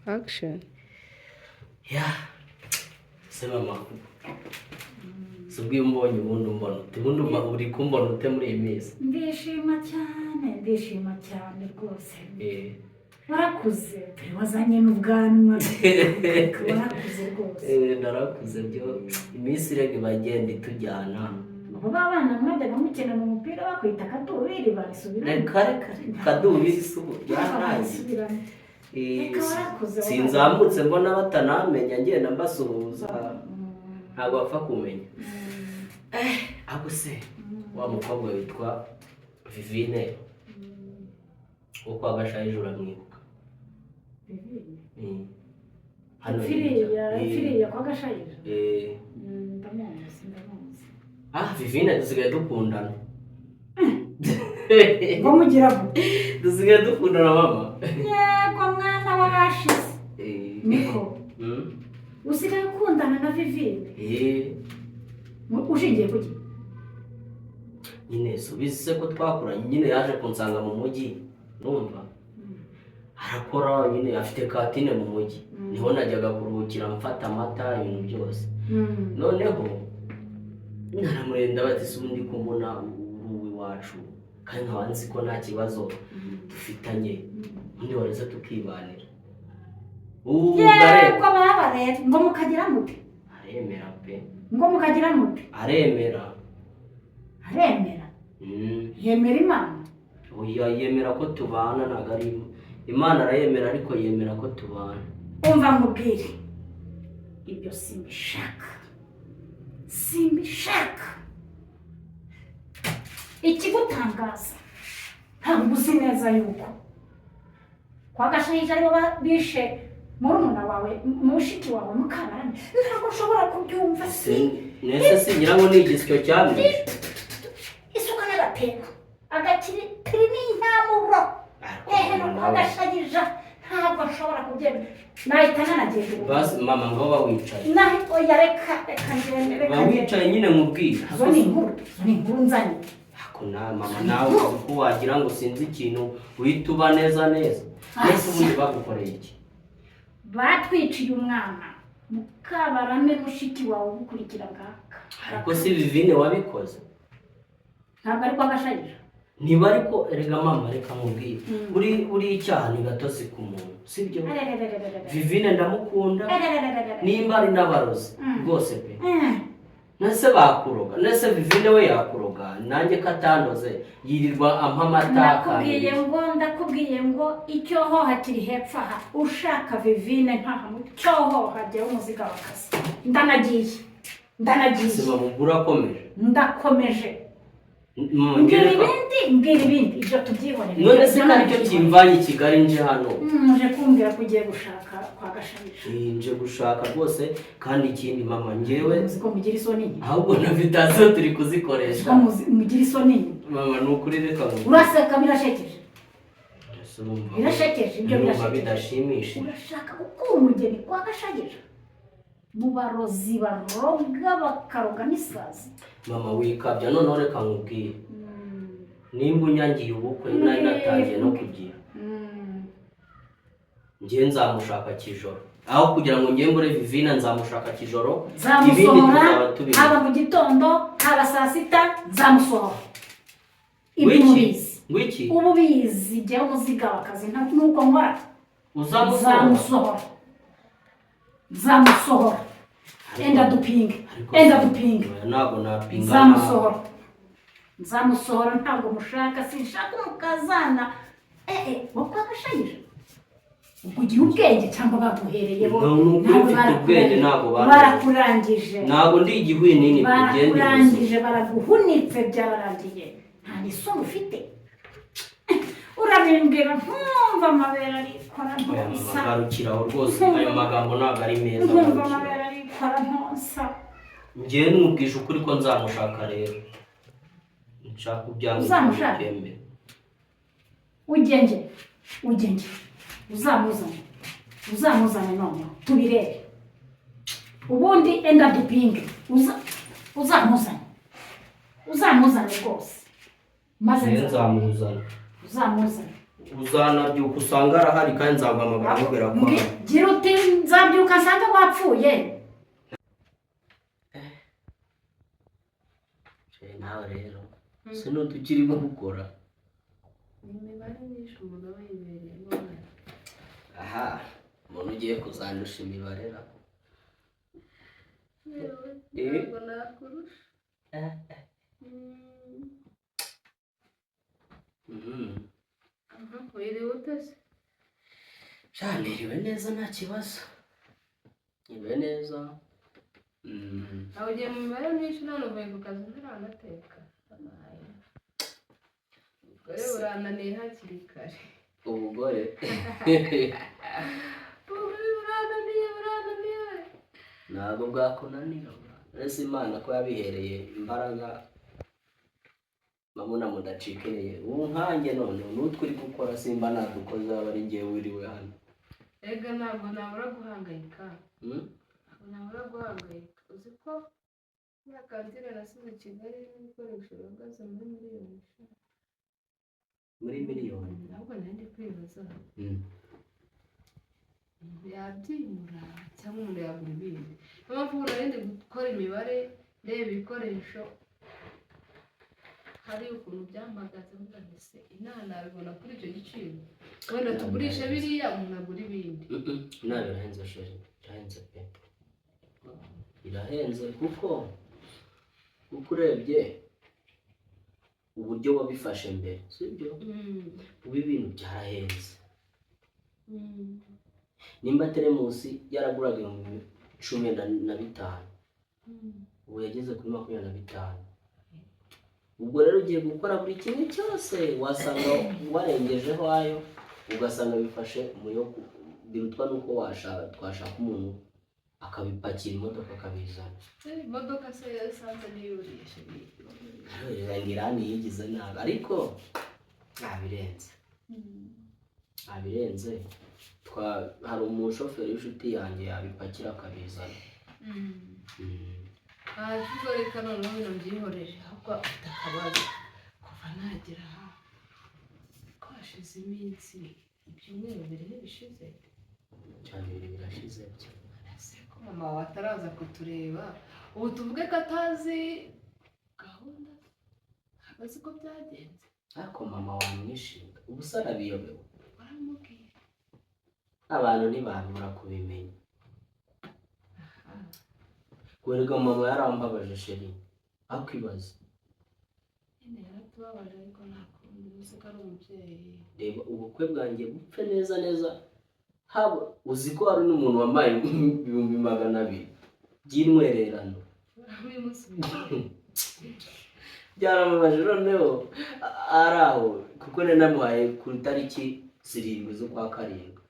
Action. Ya, sema makuru. Si ubwo iyo umbonye ubundi umbona ute? Ubundi uri kumbona ute muri iyi minsi? Ndishima cyane, ndishima cyane rwose. Eh, Warakuze dore wazanye n'ubwanwa, warakuze rwose. Eh, narakuze byo, iminsi irega iba igenda itujyana. Ubu ba bana mwajyaga mukinana umupira bakwita akadubiri babisubiramo? Reka reka reka, kadubiri si ubu byararangiye. Babisubiramo. Eh, Reka, warakuze. Sinzamutse mbona batanamenya, ngenda mbasuhuza, ntabwo bapfa kumenya. Ahubwo se wa mukobwa witwa Vivine wo kwa Gashayija uramwibuka? Mm. Hano Firiya. hirya. Eh, Firiya kwa Gashayija? Eh. Ndamuzi, ndamuzi. Ah, Vivine dusigaye dukundana. Ngo mugira ngo Dusigaye dukundana, mama. Yego mwana w'abashize. Eh. Niko? Usigaye ukundana na Vivine? Eh. Ushingiye kuki? Nyine subizi se ko twakuranye, nyine yaje kunsanga mu mujyi, numva arakora nyine, afite kantine mu mujyi. Niho najyaga kuruhukira, mfata amata, ibintu byose. Noneho naramurenda bati: "Se ubundi ko mbona uri uw'iwacu kandi nkaba nzi ko nta kibazo dufitanye, ubundi wareze tukibanira?" Ubu Yego baba rero, ngo mukagira mute? Aremera pe. Ngo mukagira mute? Aremera. Aremera? Yemera Imana? Oya, yemera ko tubana, ntabwo ari Imana arayemera, ariko yemera ko tubana. Umva nkubwire, ibyo simbishaka, simbishaka. Ikigutangaza, ntabwo uzi neza yuko kwa Gashayija aribo bishe murumuna wawe, mushiki wawe Mukabarame. Ntabwo nshobora kubyumva si. Nese singira ngo ni igisyo cyamwishe. Isuka n'agatebo agakiri n'intamuro hehe no kwa Gashayija, ntabwo nshobora kubyemera, nahita nanagenda ubu. Basi mama, ngo ba wicaye. Nahe, oya, reka, reka ngende, reka Ba ngende. wicaye nyine nkubwire. Izo ni inkuru, izo ni inkuru nzanye. Ako na mama, nawe uzi ko wagira ngo sinzi ikintu, uhita uba neza neza. Nese ubundi bagukoreye iki? Batwiciye umwana, Mukabarame mushiki wawe ugukurikira ngaka. Ariko si Vivine wabikoze? Ntabwo ari kwa Gashayija. Niba ariko, erega mama, reka nkubwire, uri icyaha ni gatozi ku muntu, sibyo? Arererererere. Vivine ndamukunda. Arererererere. Nimba ari n'abarozi rwose pe. Nese bakuroga? Nese Vivine we yakuroga? Nanjye katandoze, yirirwa ampa amata. Ndakubwiye ngo, ndakubwiye ngo icyohoha kiri hepfo aha. Ushaka Vivine ntaha mu cyohoha, jyewe umuziga w'akazi, ndanagiye, ndanagiye. Sima mugura akomeje. Ndakomeje. Mama, Mbwira ngereka. ibindi, mbwira ibindi, ibyo tubyihorere. None se ko aricyo kimvanye i Kigali nje hano? Uje kumbwira ko ugiye gushaka kwa Gashayija? Eh, nje gushaka rwose. Kandi ikindi mama, njyewe Uzi ko mugira isoni nke? Ahubwo na invitation turi kuzikoresha. Ko mugira isoni nke? Mama, ni ukuri, reka ngo Uraseka, birashekeje. Ese urumva Birashekeje ibyo. Urumva Birashekeje. bidashimishije? Urashaka gukura umugeni kwa Gashayija mu barozi baroga, bakaroga n'isazi? Mama, wikabya. Noneho reka nkubwire, nimba unyangiye ubukwe nari natangiye no kugira, njye nzamushaka kijoro. Aho kugira ngo njye mbure Vivina, nzamushaka kijoro, ibindi Nzamusohora. tuzaba tubiri. Haba mu gitondo, haba saa sita, nzamusohora ibyo. Wiki? Ubizi. Wiki? Ubu ubizi, jyewe umuziga w'akazi nuko nkora. Uzamusohora? Nzamusohora, nzamusohora. Enda dupinge. Enda dupinge. Oya, ntabwo napinga. Nzamusohora, nzamusohora. Ntabwo mushaka, sinshaka umukazana wo kwa Gashayija. Ubwo ugira ubwenge cyangwa baguhereyeho? No, ni ukuri Ntabwo mfite ubwenge, ntabwo bandoze. Barakurangije. Ntabwo ndi igihwinini pe, ngende muzima. Barakurangije, baraguhunitse, byararangiye, nta n'isoni ufite. Urabimbwira nkumva amabere arikora Oya mama, ntonsa. Garukiraho rwose, ayo magambo ntabwo ari meza. Nkumva Garukiraho. amabere arikora ntonsa. Njyewe numubwije ukuri ko nzamushaka rero, nshaka ubyange. Uzamushaka? Ubyemere. Ugenge, ugenge, uzamuzane, uzamuzane noneho tubirebe. Ubundi enda dupinge. Uzamuzane, uzamuzane rwose maze Njyewe nzamuzana. Uzamuzane. Uzanabyuka usanga arahari, kandi nzaguhamagara mubwira ko ahari. Gira uti nzabyuka nsange wapfuye. Nawe rero se n'utukirimo gukora? Ni imibare myinshi umuntu aba yibereyemo. Aha umuntu ugiye kuzandusha imibare ra? Yewe, Eh. ntabwo nakurusha. Aha, wiriwe ute se? Sha, niriwe neza, nta kibazo, niriwe neza. Nawe ugiye mu mibare myinshi none uvuye ku kazi ntaranateka. Ubugore burananiye hakiri kare. Ubugore? Ubugore burananiye, burananiye. Ntabwo bwakunanira. Ese Imana ko yabihereye imbaraga, babona mudacikereye ubu nkanjye, none n'utwo uri gukora simba nadukoze, aba ari njyewe wiriwe hano. Ega ntabwo nabura guhangayika. Ntabwo nabura guhangayika. Uzi ko ya kantine nasize i Kigali irimo ibikoresho bihagaze muri miliyoni 5? Muri miliyoni? Ahubwo nari ndi kwibaza, umuntu yabyimura cyangwa umuntu yagura ibindi? Niyo mpamvu ubu nari ndi gukora imibare, ndeba ibikoresho, hari ukuntu byampagaze, mvuga nti se inaha nabibona kuri icyo giciro? Wenda tugurishe biriya, umuntu agura ibindi. Nawe birahenze chéri, birahenze pe, birahenze kuko urebye uburyo wabifashe mbere, sibyo? Ubu ibintu byarahenze. Nimba teremusi yaraguraga 15,000, ubu yageze kuri 25. Ubwo rero ugiye gukora buri kimwe cyose, wasanga warengejeho ayo, ugasanga bifashe muyo birutwa nuko twashaka umuntu akabipakira imodoka akabizana. Eh, imodoka se ya esanse niyuriye chéri? Ngo Irani yigize nabi, ariko ntabirenze, ntabirenze. Hari umushoferi w'inshuti yanjye yabipakira akabizana. Ntabwo, reka noneho bino mbyihorere. Ahubwo afite akabazo: kuva nagera aha ko hashize iminsi, ibyumweru 2 ntibishize? Cyane, 2 birashize byo. Ese ko mama wawe ataraza kutureba, ubu tuvuge ko atazi gahunda, ntabwo azi ko byagenze? Ariko mama wamwishinga, ubu se arabiyobewe? Waramubwiye? Abantu ntibabura kubimenya. Werega mama yarambabaje chéri, akwibaza. Nyine yaratubabaje, ariko nta kundi, uzi ko ari umubyeyi. Reba ubukwe bwanjye bupfe neza neza, haba uzi ko hari n'umuntu wambaye 200,000 by'intwererano. Warabimusubije? Byaramubaje noneho ari aho, kuko nari namuhaye ku itariki 7 z'ukwa karindwi.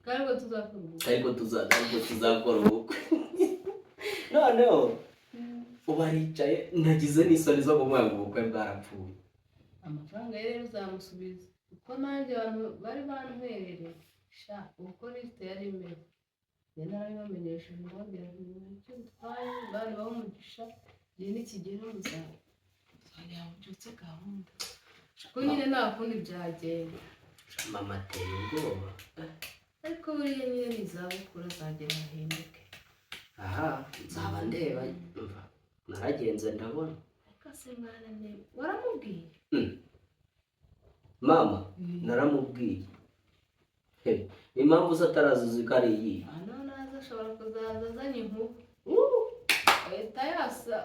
Kandi ubwo tuzakora ubukwe. Ariko tuzakora ubukwe. Noneho ubu aricaye, nagize n'isoni zo kumuha ngo ubukwe bwarapfuye. Amafaranga ye rero uzamusubiza, kuko nanjye abantu bari bantwerereye sha, uko lisite yari imeze njye narabibamenyesheje, mbabwira ngo icyo bitwaye, bari bahe umugisha, igihe nikigera muzongera mubyutse gahunda, kuko nyine nta kundi byagenda. Mama ateye ubwoba. Ariko buriya nyine ni izabukuru, azagera ahinduke. Aha nzaba ndeba, mva naragenze ndabona. Ariko se mwana, ne waramubwiye? Mama naramubwiye. He, impamvu se atarazi, uzi ko ari iyi? Hano naza ashobora kuzaza azanye inkuba, ahita yasa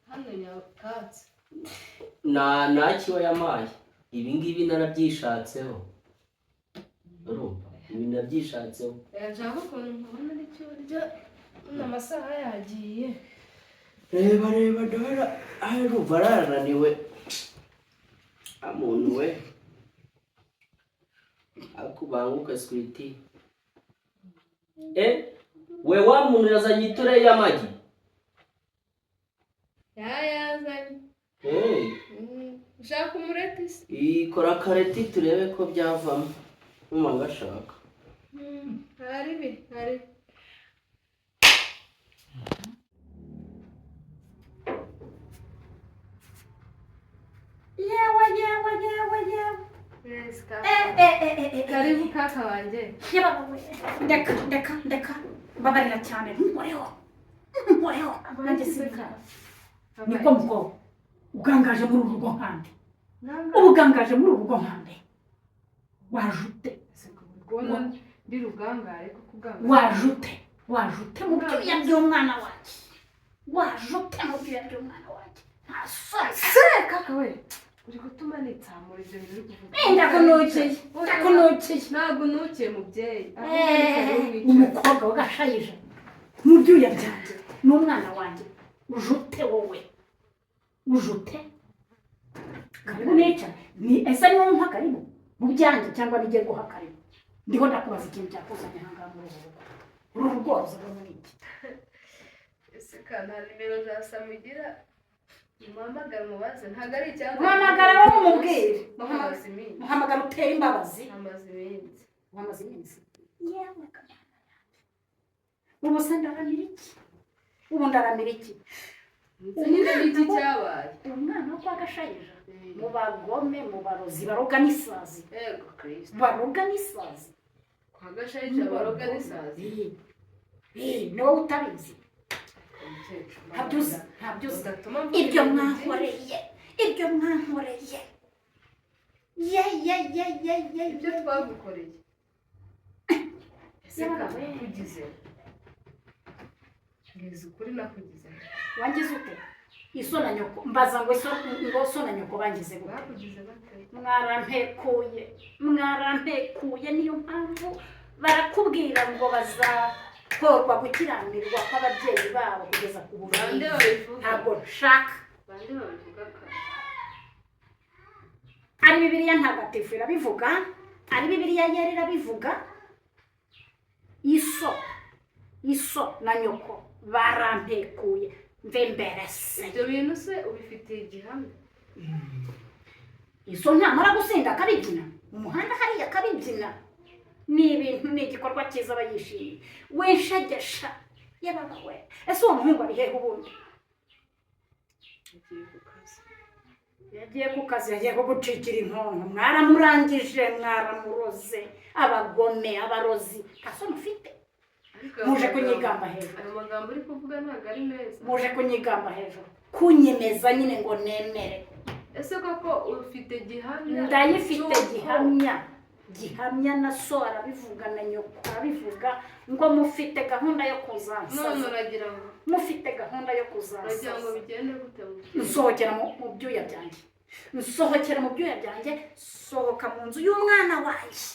hano nyakatsi. Nta ntakiba yampaye, ibi ngibi narabyishatseho, urumva? Ibi nabyishatseho. Nshaka ukuntu nkubona n'icyo urya, amasaha yagiye. Reba, reba, ndabona arumva arananiwe. Amuntu we akubanguka sweetie. We, wa muntu yazanye itureyi y'amagi. Yayazanye. Hey. Ushaka umureti se? Ikora kareti turebe ko byavamo. Numva ngashaka. Hari bi hari. Yewe, yewe, yewe, yewe! Yes, kaka. Eh, eh, eh, eh, eh. Karibu kaka wanjye. Yewe, ndeka, ndeka, ndeka, mbabarira cyane, ntukoreho, ntukoreho, nanjye sinzi. Niko mukobwa, ugangaje muri uru rugo nkande? Ubugangaje muri uru rugo nkande? Waje ute? Kubona ndi rugangare kuko ugangare. Waje ute? Waje ute mu byuya by'umwana wanjye? Waje ute mu byuya by'umwana wanjye? Nta soni! Se kaka we, uri gutuma nitsamura ibyo bintu uri kuvuga. Ndakunukiye, ndakunukiye. Ntabwo unukiye, mubyeyi. Ahubwo ni karibu wicare. Umukobwa w'agashayija mu byuya byanjye n'umwana wanjye, uje ute wowe? Uje ute? Karibu nica ni ese ni wowe umpa karibu mu byanjye cyangwa nijye guha karibu? Ndiho ndakubaza ikintu cyakuzanye aha ngaha muri uru rugo. Uru rugo waruzaga muri iki? Ese ka nta nimero za Sami ugira? Muhamagara umubaze, ntabwo ari icyanga. Muhamagara wowe umubwire. Muhamaze iminsi. Muhamagara utere imbabazi. Hamaze iminsi. Wamaze iminsi. Yewe kamana yanjye, ubu se ndaramira iki? Ubu ndaramira iki? Nyine ni iki cyabaye? Umwana wo kwa Gashayija, mu bagome, mu barozi baroga n'isazi. Yego Kristo. Baroga n'isazi. Kwa Gashayija baroga n'isazi? Eh, ni wowe utabizi. Umukecuru. Ntabyo uzi, ntabyo uzi. Udatuma mvuga Ibyo ibintu mwankoreye, ibyo mwankoreye, ye ye ye ye ye! Ibyo twagukoreye. Ese Yabaga ka we. nakugize? Mbwiza ukuri, nakugize? Wangize ute? Iso na nyoko, mbaza ngo iso, ngo so na nyoko bangize gute? Bakugize bate? Mwarampekuye, mwarampekuye. Niyo mpamvu barakubwira ngo bazatorwa gukiranirwa kw'ababyeyi babo kugeza ku Bande buriri. babivuga? Ntabwo nshaka. Bande babivuga ka? Ari Bibiliya Ntagatifu irabivuga, ari Bibiliya Yera irabivuga. Iso, iso na nyoko barampekuye. Mve mbere se. Ibyo bintu se ubifitiye igihamya? Iso ntamara gusinda akabibyina mu muhanda hariya, akabibyina. Ni ibintu, ni igikorwa cyiza, aba yishimiye. Winshegesha. Yababa we, ese uwo muhungu ari hehe ubundi? Yagiye ku kazi. Yagiye ku kazi, yagiye kugucikira inkonko. Mwaramurangije, mwaramuroze, abagome, abarozi. Nta soni ufite? Ariko ayo Muje magambo- kunyigamba hejuru. Ayo magambo uri kuvuga ntabwo ari meza. Muje kunyigamba hejuru, kunyemeza nyine ngo nemere. Ese koko ufite gihamya Ndayifite. cy'uko- Gihamya, gihamya. Na so arabivuga, na nyoko arabivuga, ngo mufite gahunda yo None kuzansaza. uragira ngo Mufite gahunda yo uragira ngo kuzansaza. bigende gute mubyeyi? Nsohokera mu byuya byanjye, nsohokera mu byuya byanjye. Sohoka mu nzu y'umwana wanjye.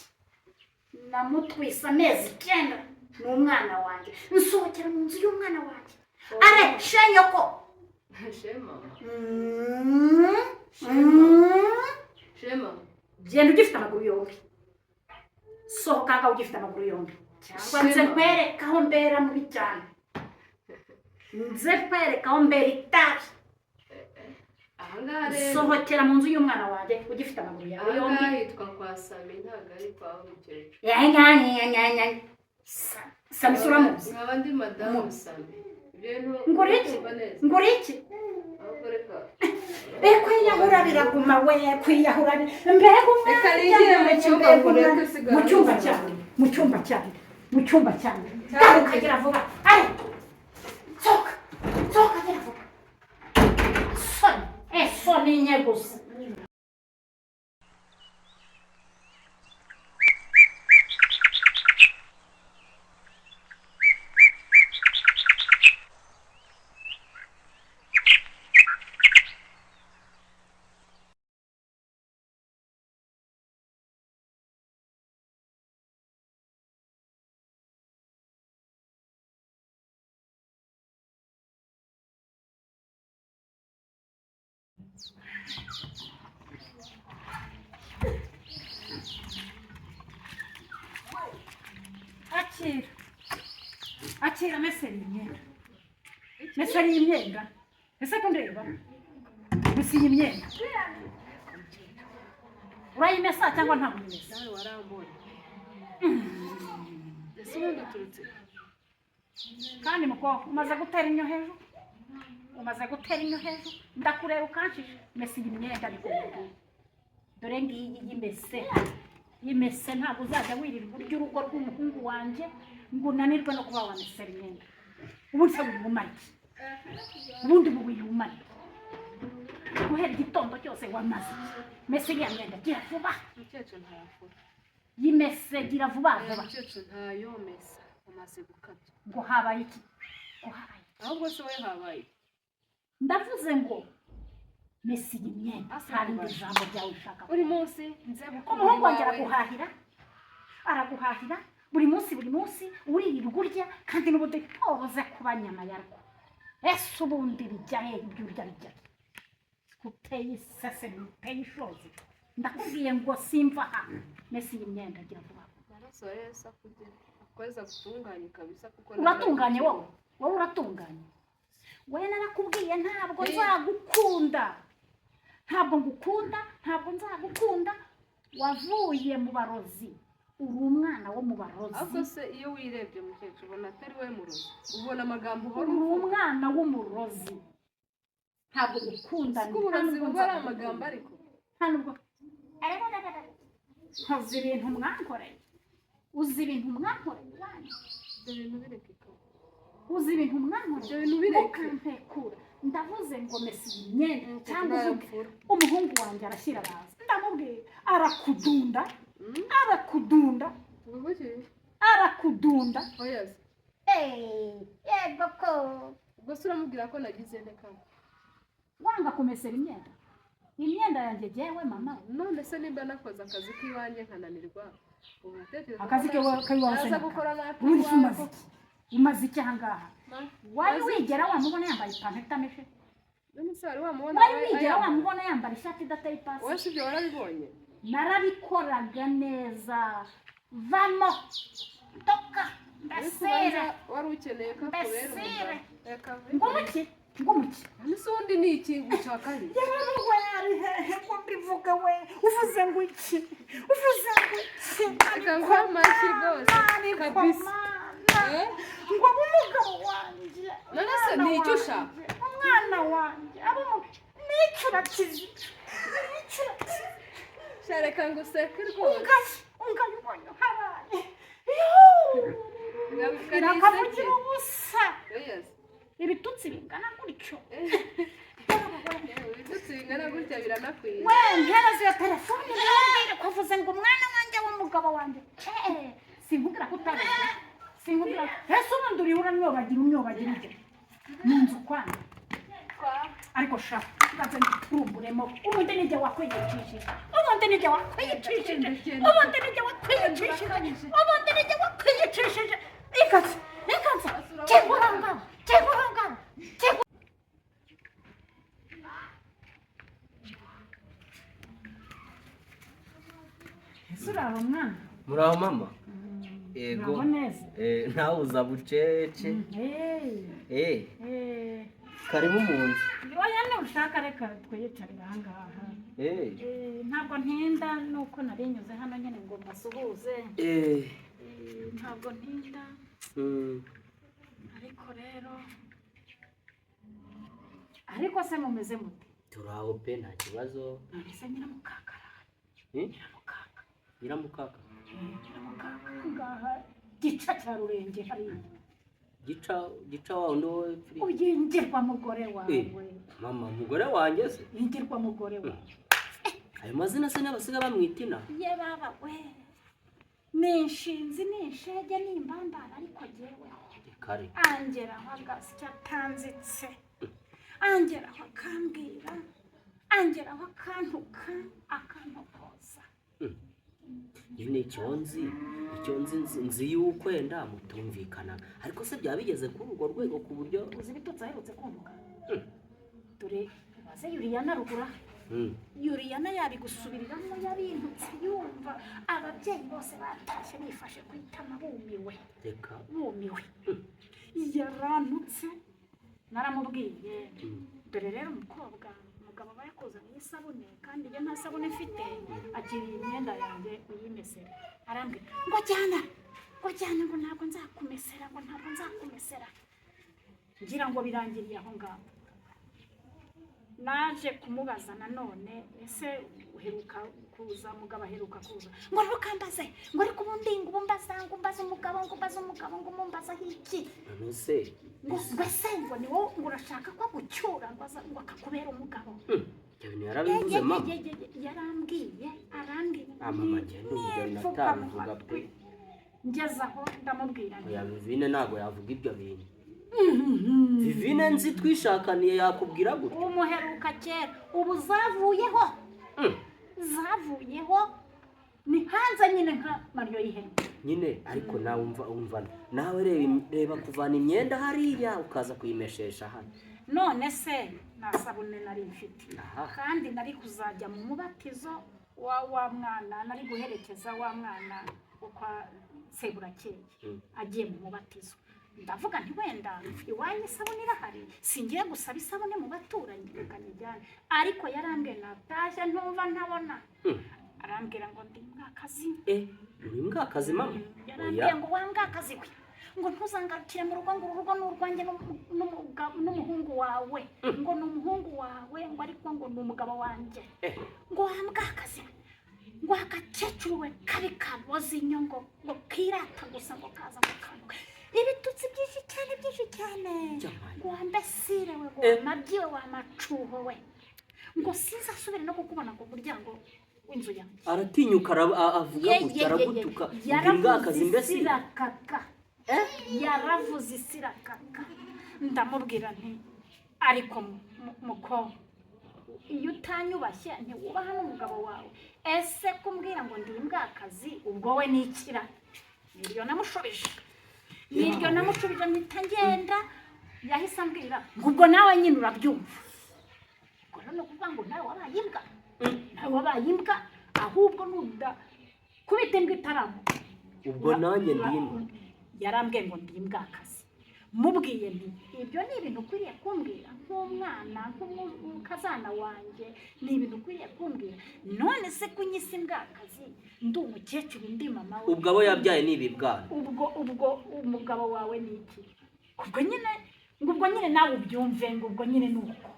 Namutwise amezi 9, ni umwana wanjye. Nsohokera mu nzu y'umwana wanjye. Are shenyoko. Shema. Mm. Shema. Genda ugifite amaguru yombi. Sohoka ngaho ugifite amaguru yombi, cyangwa nze Shema. nkwereke aho mbera mubi cyane, nze nkwereke aho mbera itabi. Ahangaha rero Sohokera mu nzu y'umwana wanjye ugifite amaguru yawe yombi. Ahangaha hitwa kwa Sami, ntabwo ari kwa mukecuru. Yanyanyanyanya Sami se uramuzi? Nkaba ndi madamu Sami. Ibyo bintu Ngura iki? urabyumva neza? Ngura iki? Ahubwo reka Kwiyahura biraguma we, kwiyahura mbega umwana! Reka nigire mu cyumba Mbega nkureke umwana. usigara Mu cyumba wisanzuye. cyanjye, mu cyumba cyanjye, mu cyumba cyanjye. Cyangwa Garuka, gira vuba. Ari sohoka, sohoka, gira vuba. Soni, soni nke gusa. Akira, akira, mesera imyenda, mesera iyi myenda. Ese ko ndeba, mesa iyi myenda, urayimesa cyangwa ntabwo uyimesa? Nawe warambonye. Ese ubundi uturutse? Kandi mukobwa, umaze gutera inyo hejuru, umaze gutera inyo hejuru, ndakureba ukanshije. Mesa iyi myenda, ariko dore ngiyi y'imese, y'imese. Ntabwo uzajya wirirwa urya urugo rw'umuhungu wanjye ngo unanirwe no kuba wamesera imyenda. Ubundi se wirirwa umara iki? Ubundi ubu wirirwa umara iki? Guhera igitondo cyose wamaze iki? Mese iriya myenda, gira vuba. Mukecuru, ntayafura. Yimese, gira vuba vuba. Mukecuru, ntayomesa, amaze gukabya. Ngo habaye iki? Ngo habaye iki? Ahubwo se wowe habaye iki? Ndavuze ngo mesa iyi myenda. Asa Nta rindi kubaza. jambo ryawe ushaka. Buri munsi nze gukura Umuhungu wanjye iwawe. Araguhahira, araguhahira buri munsi, buri munsi uririrwa urya, kandi n'ubundi ntoboze kuba nyama yarwo. Ese ubundi bijya he? Ibyo urya bijya he? Uteye isesemi, uteye ishozi. Ndakubwiye ngo simva aha. Mesa iyi myenda, gira vuba. Amaraso ya Yesu akugere, akweza gutunganye kabisa kuko Uratunganye wowe? Wowe uratunganye? Wowe narakubwiye, ntabwo nzagukunda, ntabwo ngukunda, ntabwo nzagukunda. Wavuye mu barozi, uri umwana wo mu barozi. Ahubwo se iyo wirebye, mukecuru, ubona atari we murozi? Ubona amagambo uhora Uri uvuga. umwana w'umurozi, ntabwo ngukunda. Siko uburozi Nta nubwo buba ari nzagukunda. amagambo ariko. Nta nubwo nkoze ibintu mwankoreye. Uzi ibintu mwankoreye iwanyu? Ibyo bintu bireke kare. Uzi ibintu mwankoreye? Ibyo bintu bireke. Mukampekura. Ndavuze ngo mesa iyi myenda cyangwa uvuge. Ntayapfura. Umuhungu wanjye arashyira, araza, ndamubwira, arakudunda, arakudunda. Ubu iki? Arakudunda. Oya se. Eh, yego ko. Ubwo se uramubwira ko nagize nte kandi? Wanga kumesera imyenda, imyenda yanjye jyewe mama. None se nimba nakoze akazi k'iwanjye nkananirwa, ubu uratekereza ko Akazi k'iwawe se naza naka? gukora Ubundi se n'ak'iwawe? umaze iki? Umaze iki ahangaha? Wari Maze- wigera wamubona yambaye ipantaro itameshe? None se wari wamubona Wari we wigera ayambaye? wamubona yambara ishati idateye ipasi? Wowe si ibyo warabibonye? Narabikoraga neza. Vamo, toka. Ariko Mbasire. ubanza wari ukeneye ko akubera Mbasire. umugabo. Reka Ngumuki, ngumuki. None se ubundi ni iki gushaka ari? Yewe, yari hehe ngo mbivuge? We uvuze ngo iki? Uvuze ngo iki? Reka nguhe amashyi rwose. Ariko Kabisa. Mana, Eh? ngo abe umugabo wanjye. None se Umwana ni icyo wanjye, ushaka? Umwana wanjye abe nicyo urakize, nicyo urakize. Sha, reka nguseke rwose. Ungaye, ungaye, ubonye haraye. Reka Birakavugira niseke. ubusa. Yes. Ibitutsi bingana gutyo. Ibitutsi bingana gutya biranakwiye. We, mpereza iyo telefone ndababwire ko avuze ngo umwana wanjye w'umugabo wanjye. Eh, sinkubwira ko utabizi, sinkubwira. Ese ubundi uriho uramyobagira, umyobagira ujya mu nzu kwanyu? Ariko sha, maze nturumburemo. Ubundi nijye wakwiyicishije, ubundi nijye wakwiyicishije, ubundi nijye wakwiyicishije, ubundi nijye wakwiyicishije. Ikaze, ikaze, kingura ngaho, kingura ngaho, kingura. Ese uraho, mwana? Muraho, mama. Yego. Uraho neza? Eh, nawe uza bucece. Eh, Eh, eh. karibu mu nzu. Oya, nushaka reka twiyicarire ahangaha. Eh. Eh, ntabwo ntinda, nuko nari nyuze hano nyine ngo mbasuhuze. Eh. Eh, ntabwo ntinda. Ariko rero, ariko se mumeze mute? Turaho pe, nta kibazo. None se nyiramukakara? Hmm? Nyiramukaka. Nyiramukaka? Nyiramukaka ngaha gica cya Rurenge hariya. Gica, gica wa wundi wowe pfiri. Uyingirwa mugore wawe. Eh, mama, umugore wanjye se? Ingirwa mugore wawe. Ayo mazina se n'abasiga bamwitina? Ye baba we, ni inshinzi, ni inshege, ni imbambara, ariko jyeweho Kare. angeraho agasya atanzitse, angeraho akambwira, angeraho akantuka, akantokoza. Nyine icyo nzi nzi yuko wenda mutumvikana, ariko se byaba bigeze kuri urwo rwego ku buryo Uzi ibitutsi aherutse kuntuka? Dore. Ubaze Yuriyana rugura. Yuriyana yabigusubiriramo, yabintutse yumva ababyeyi bose batashye bifashe ku itama, bumiwe. Reka. Bumiwe, yarantutse. Naramubwiye: "Dore rero umukobwa, umugabo aba yakuzaniye isabune kandi njye nta sabune mfite, akiriye imyenda yanjye uyimesere." Arambwira ngo jyana, ngo jyana, ngo ntabwo nzakumesera, ngo ntabwo nzakumesera. Ngira ngo birangiriye aho ngaho. Naje kumubaza nanone: "Ese uheruka kuza, mugabo aheruka kuza?" Ngo ntukambaze, ngo ariko ubundi ngo umbaza, ngo umbaze umugabo, ngo umbaze umugabo, ngo umumbazaho iki? None se? Ngo ese ngo ni wowe, ngo urashaka ko agucyura, ngo aza ngo akakubera umugabo? Ibyo bintu yarabivuze, mama? Ye, yarambwiye, arambwira. Ah, mama, njye ndumva ibyo bintu Nipfuka mu atabivuga pe. matwi. Ngeze aho ndamubwira nti: Oya, Vivine ntabwo yavuga ibyo bintu. Vivine nzi twishakaniye yakubwira gutya? Umuheruka kera, ubu zavuyeho. Zavuyeho, ni hanze nyine nka maryo y'ihene. Nyine ariko nawe umva nawe, reba kuvana imyenda hariya ukaza kuyimeshesha hano. None se nta sabune nari mfite? Aha. Kandi nari kuzajya mu mubatizo wa mwana, nari guherekeza wa mwana wo kwa Seburakeye agiye mu mubatizo. Ndavuga nti wenda iwanyu isabune irahari, singiye gusaba isabune mu baturanyi, reka nyijyane. Ariko yarambwiye, natashye ntumva ntabona, arambwira ngo ndi mwakazi. Eh, uri mbwakazi, mama? Yarambwiye Oya. ngo wa mbwakazi we, ngo ntuzangarukire mu rugo, ngo uru rugo ni urwanjye n'umuhungu wawe, ngo ni umuhungu wawe, ngo ariko ngo ni umugabo wanjye. Ngo wa mbwakazi we, ngo agakecuru we kabi kaboze inyo, ngo kirata gusa, ngo kaza ngo kantu, ibitutsi byinshi cyane, byinshi cyane. Jamaye. Ngo wa mbesire we, ngo wa mabyi we, wa macuho we, ngo sinzasubire no kukubona ku muryango w'inzu yanjye. Aratinyuka avuga Ye, gutya? ye, ye, ye. Aragutuka ngo Yaravuze imbwakazi mbese? Isirakaka, yaravuze isirakaka. Ndamubwira nti ariko mukobwa, iyo utanyubashye ntiwubaha n'umugabo wawe. Ese kumbwira ngo ndi imbwakazi, ubwo we nikira? Niryo namushubije, niryo namushubije, mpita ngenda. Yahise ambwira ngo ubwo nawe nyine urabyumva. Ubwo rero ni ukuvuga ngo nawe wabaye imbwa, nawe wabaye imbwa, ahubwo nuda kubita imbwa itaramu. Ubwo nanjye ndi imbwa? Yarambwiye ngo ndi imbwakazi. Mubwiye nti ibyo ni ibintu ukwiriye kumbwira nk'umwana, nk'umukazana wanjye, ni ibintu ukwiriye kumbwira. None se kunyisa imbwakazi, ndi umukecuru, ndi mama we? Ubwo abo yabyaye ni ibibwana. Ubwo umugabo wawe ni iki? Ubwo nyine ngo ubwo nyine nawe ubyumve, ngo ubwo nyine ni uko.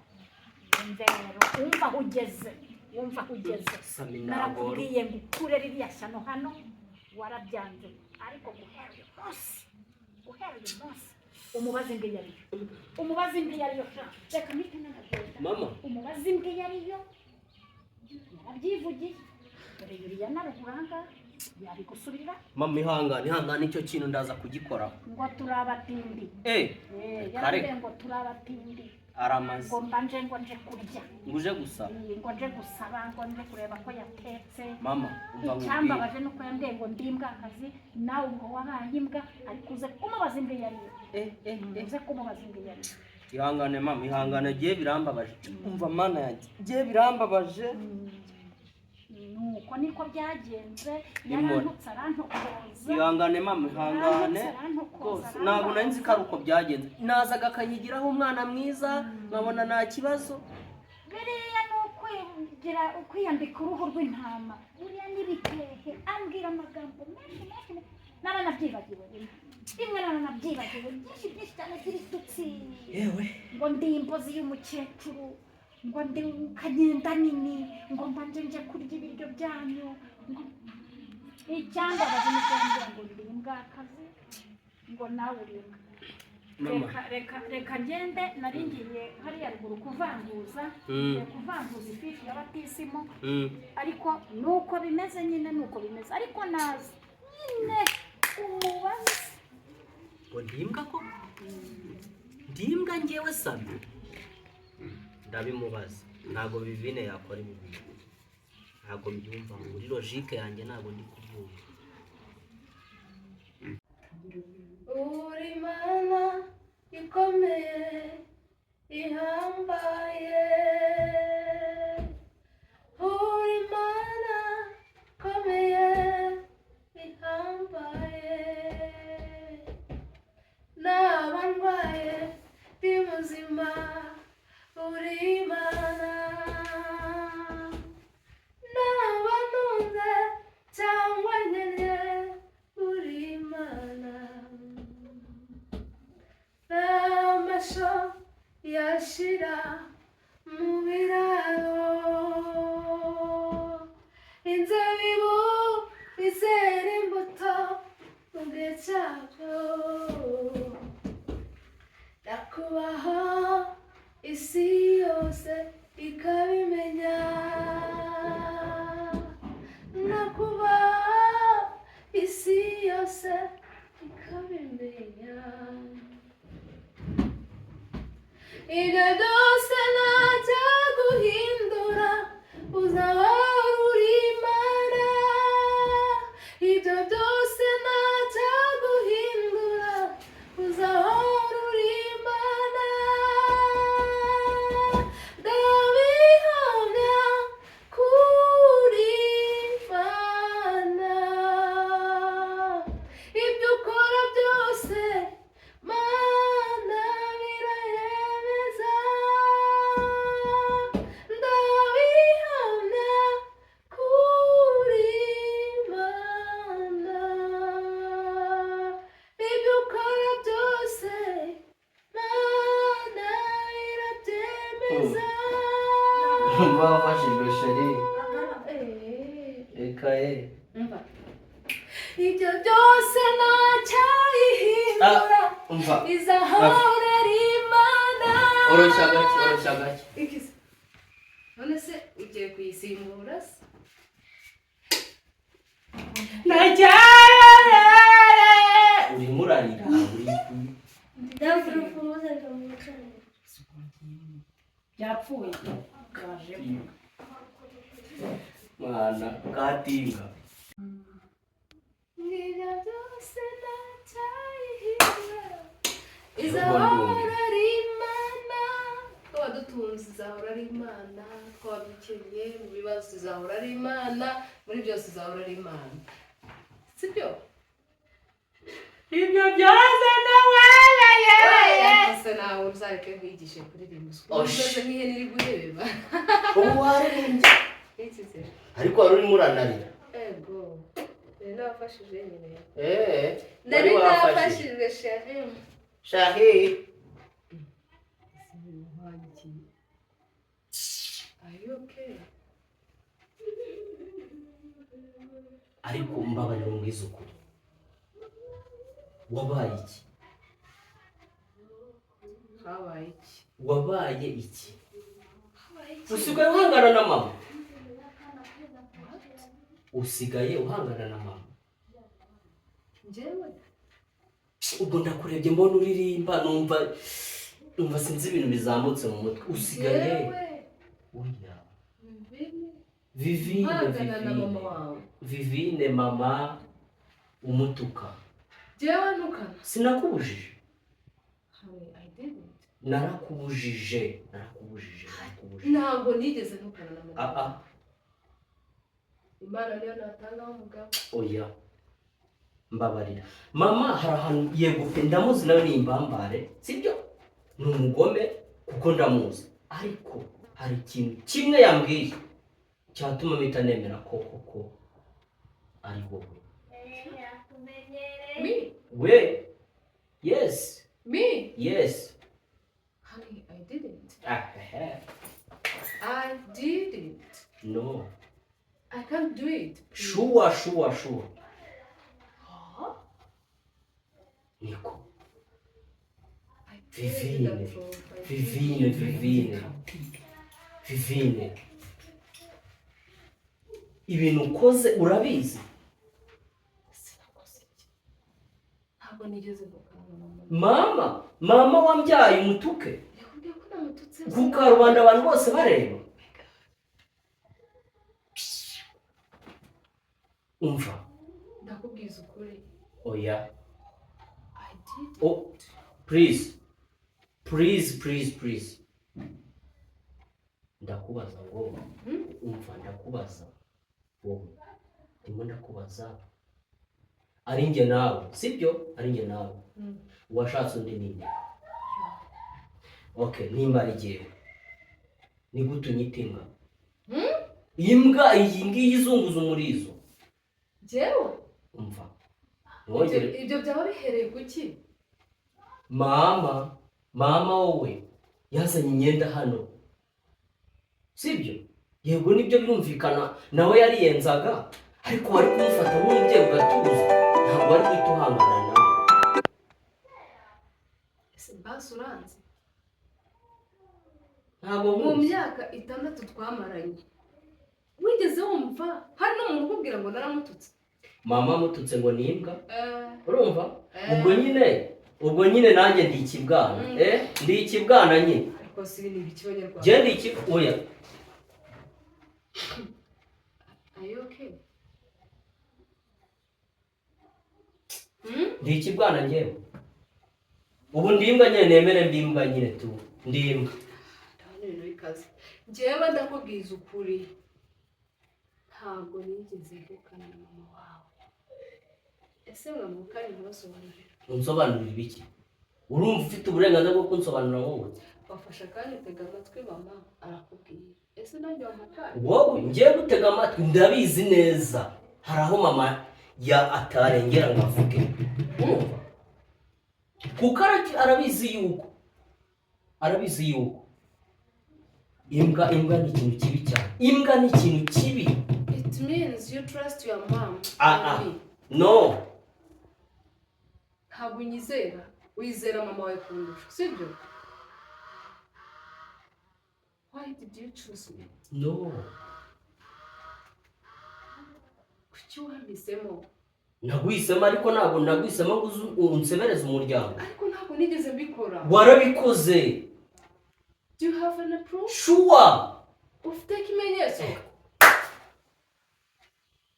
Wumve rero, wumva aho ugeze, wumva aho ugeze. Sami nagoro. Narakubwiye ngo ukure ririya shyano hano, warabyanze. Ariko guhera uyu munsi, guhera uyu munsi, umubaze imbwa iyo ariyo, umubaze imbwa iyo ariyo sha. Reka mpite nanagenda. Mama. Umubaze imbwa iyo ariyo, yarabyivugiye. Dore yuriya naruguranga yabigusubirira. Mama, ihangane, ihangane, icyo kintu ndaza kugikoraho. Ngo turabatindi. Kare. Yarambwiye ngo turabatindi. Aramaze. Ngo mbanje ngo nje kurya. Ngo uje gusa? Ngo nje gusaba, ngo nje kureba ko yatetse. Mama, umva nkubwire. Icyambabaje nuko yambwiye ngo ndi imbwakazi, nawe ubwo wabaye imbwa. Ariko uze kumubaza imbwa iyo ariyo. Uze kumubaza imbwa iyo ariyo. Ihangane mama, ihangane, giye birambabaje. Umva mana yanjye, giye birambabaje. Nuko niko byagenze. Imore. Yarantutse, arantokoza. Ihangane mama, ihangane. Yarantutse, arantokoza. Rwose ntabwo nari nzi ko ari uko byagenze. Nazaga akanyigiraho umwana mwiza, nkabona nta kibazo. Biriya ni ukwigira, ukwiyambika uruhu rw'intama, buriya n'ibikehe. Ambwira amagambo menshi menshi, naranabyibagiwe rimwe rimwe, naranabyibagiwe byinshi byinshi cyane by'ibitutsi. Yewe. Ngo ndi imbozi y'umukecuru, ngo ndi kanyenda nini, ngo mbanje nje kurya ibiryo byanyu. Ngo icyambabaje ni uko yambwira ngo ndi imbwakazi, ngo nawe uri imbwa. Mama. Reka, reka, reka ngende. Nari ngiye hariya ruguru kuvanguza, ngiye kuvanguza ifishi ya batisimu. Ariko nuko bimeze nyine, nuko bimeze. Ariko nazi nyine umubaze. Ngo ndi imbwa ko ndi imbwa ngewe Sami ndabimubaza. Ntabwo Vivine yakora ibi bintu, ntabwo mbyumva muri logique yanjye, ntabwo ndi kubyumva. Uri Mana ikomeye, ihambaye. Ndwaye ndi muzima, uri Imana. Naba ntunze cyangwa nkennye, uri Imana. N'amasho yashira mu biraro, inzabibu izera imbuto mu gihe cyabyo. Ndakubaha, isi yose ikabimenya. Ndakubaha, isi yose ikabimenya. Ibyo byose ntajya guhindura, uzaba uri Imana. Ibyo byose ntajya guhindura, uzahora uri Imana. Ndabihamya kuri Imana. Ibyo ukora byose, Mana, birayemeza. Ndabihamya kuri Imana. Ibyo ukora byose, Mana, birabyemeza. Umva wafashijwe, chérie. Reka ye. Umva, ibyo byose ntacyayihindura, Umva. izahora ari Imana. Oroshya gake, oroshya gake. Iki se? None se ugiye kuyisimbura se? Najyarere, urimo urarira uri. Ndabona urufunguzo rwamucanira. Byapfuye, bwajemo. Mwana katinga. Ibyo byose ntacyayihindura, izahora ari Imana. Twaba dutunze, izahora ari Imana. Twaba dukennye, mu bibazo, izahora ari Imana. Muri byose, izahora ari Imana, sibyo? Ibyo byose nawereye. Ese nawe uzareke nkwigishe kuririmba? Osh. Umeze nk'ihene iri guhebeba. Ubu waririmbye. Iki se? Ariko wari urimo uranarira. Ego, nari nabafashije nyine. Eee. Nari nafashijwe, chérie. Shahi. Nkangiye. Are you okay? Ariko mbabarira umbwize ukuri, wabaye iki? Habaye iki? Wabaye iki? Habaye iki? Usigaye uhangana na mama, usigaye uhangana na mama. Njyewe? Ubwo ndakurebye, mbona uririmba, numva sinzi ibintu bizamutse mu mutwe. Usigaye Njyewe? Oya. Vivine. Vivine. Mpangana na mama Vivine. wawe? Vivine, mama umutuka. Njyewe ntukana? Sinakubujije. Honey, I didn't. Narakubujije, narakubujije, narakubujije. Ntabwo nigeze ntukana na mama. Ah ah. Imana niyo natangaho umugabo. Oya, mbabarira. Mama hari ahantu, yego pe, ndamuzi, nawe ni imbambare, sibyo? Ni umugome kuko ndamuzi, ariko hari ikintu kimwe yambwiye cyatuma mpita nemera ko koko ari wowe. Me? We, yes. Me? Yes. Honey, I didn't. Ah, ehe. I didn't. No. I can't do it. Sure, sure, sure. Huh? Niko. I tell you Vivine. the truth. I Vivine, Vivine, Vivine, ibintu ukoze urabizi. Sinakoze iki? Ntabwo nigeze ntukana na mama. Mama, mama wambyaye, umutuke? Yakubwiye ko namututse? Ku karubanda, abantu bose bareba. Umva. Ndakubwiza ukuri. Oya. I did. Oh, please, please, please, please, ndakubaza ngo umva, ndakubaza wowe, ndimo ndakubaza, ari njye nawe, sibyo? Ari njye nawe, uwashatse undi ni nde? Okay, nimba ari jyewe, ni gute unyita imbwa? Imbwa iyi ngiyi izunguza umurizo. Njyewe? Umva, ntiwongere. Ibyo byaba bihereye ku ki? Mama wowe yazanye imyenda hano, sibyo? Yego, nibyo, birumvikana, nawe yariyenzaga, ariko wari kumufata nk'umubyeyi ugatuza, ntabwo wari guhita uhangana nawe. Ese basi uranzi? Ntabwo Mu nkuzi. myaka 6 twamaranye, wigeze wumva hari n'umuntu ukubwira ngo naramututse? Mama amututse ngo ni imbwa. Urumva? Eh. Ubwo nyine nanjye ndi ikibwana. Eh, ndi ikibwana nyine. Ariko si ibi ni ibiki, Banyarwanda? Njye ndi iki? Oya. Are you okay? Hmm? Ndi ikibwana njyewe. Ubu ndi imbwa nyine, nemere ndi imbwa nyine tu, ndi imbwa. Ndabona ibintu bikaze. Njyewe ndakubwiza ukuri, ntabwo nigeze mvukana na mama wawe. Ese mwamukanye ntibasobanurira? Unsobanurira ibiki? Urumva ufite uburenganzira bwo kunsobanurira wowe? Wafashe akanya utega amatwi mama arakubwira. Ese nanjye wamukanye? Wowe ngiye gutega amatwi? Ndabizi neza, hari aho mama ya atarengera ngo avuge, urumva? Kuko arabizi yuko imbwa ni ikintu kibi cyane, imbwa ni ikintu kibi. It means you trust your mom Ah, and ah. me. No. Ntabwo unyizera, wizera mama wawe kundusha, sibyo? Why did you choose me? No. Kuki wampisemo? Naguhisemo, ariko ntabwo naguhisemo ngo uze unsebereze umuryango. Ariko ntabwo nigeze mbikora. Warabikoze. Do you have any proof? Sure. Ufite ikimenyetso?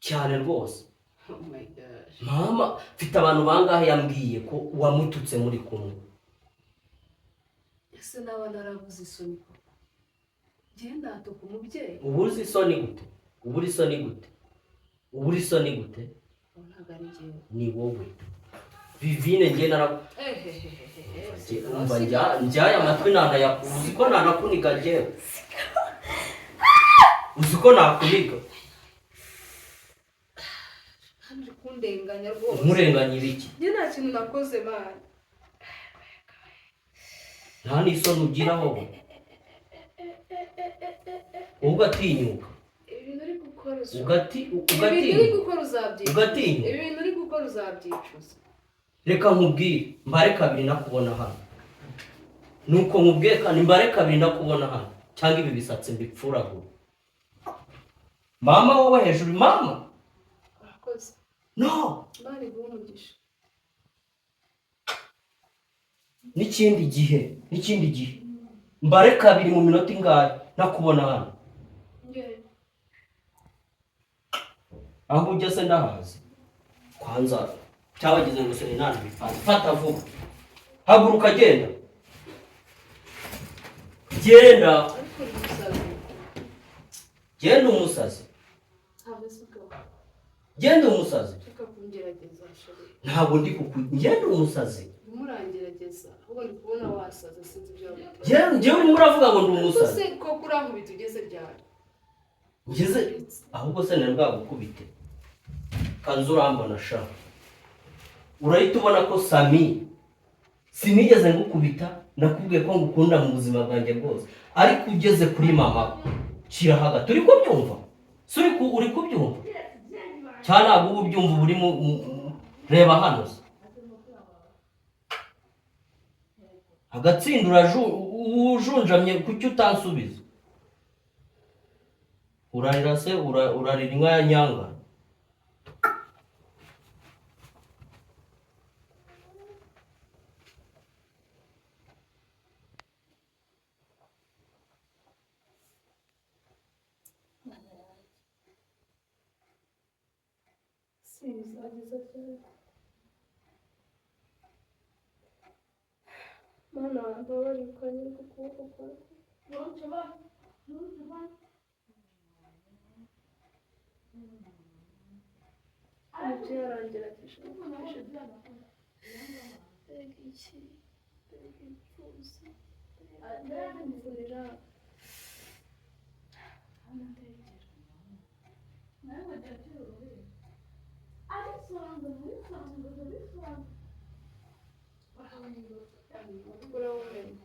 Cyane rwose. Oh my gosh. Mama mfite abantu bangahe yambwiye ko wamututse muri kumwe? Ese naba narabuze isoni koko? Njyewe ndatuka umubyeyi? Ubuze isoni gute? Ubura isoni gute? Ubura isoni gute? Ubu ntabwo ari njyewe. Ni wowe Vivine, njye nara Ehehehehe. Umva, njyaye amatwi nanayakuzi. Uzi ko nanakuniga njyewe? Uzi ko nakuniga? Hano uri kundenganya rwose. Nkurenganya ibiki? Njye nta kintu nakoze, bana. Nta n'isoni ugira wowe, ugatinyuka. Ibintu uri gukora ibintu uri Ugatinyuka. gukora uzabyicuza. Ugatinyuka. Ibintu uri gukora uzabyicuza. Reka nkubwire, mbare kabiri nakubona hano. Nuko nkubwiye kandi, mbare kabiri nakubona hano cyangwa ibi bisatsi mbipfuragure. Mama, wowe hejuru, mama. Urakoze. No. Imana iguhe umugisha. N'ikindi gihe, n'ikindi gihe, mbare kabiri mu minota ingahe nakubona hano. Njyewe? Aho ujya se ndahazi? Kwanza cyabagize ngo se ni bipanze. Fata vuba, haguruka, genda, genda. Ariko uri umusazi. Genda umusazi. Ntabwo si bwo. Genda umusazi. Ushaka kungerageza, chéri? Ntabwo ndi kuku, genda umusazi. Urimo urangerageza, ahubwo ndi kubona wasaze, sinzi ibyo waguteye. Genda, njyewe urimo uravuga ngo ndi umusazi. Se koko urankubita ugeze ryari? Ngeze ahubwo se nari bwagukubite? Kanzu, urambona sha, urahita ubona ko Sami sinigeze ngukubita. Nakubwiye ko ngukunda mu buzima bwanjye bwose, ariko ugeze kuri mama shyira hagati. Uri kubyumva se? Uri kubyumva cyangwa ntabwo uba ubyumva? Uba uri reba hano se, agatsinda ujunjamye, kuki utansubiza? Urarira se? Urarira inka ya nyanga? Bizageza ryari? Mana, mbabarira ukanyereka ukuboko kwawe. Umubyeyi arangerageje, mbega iki, mbega imfubyi, mbega Aramvurira. Urawumenya.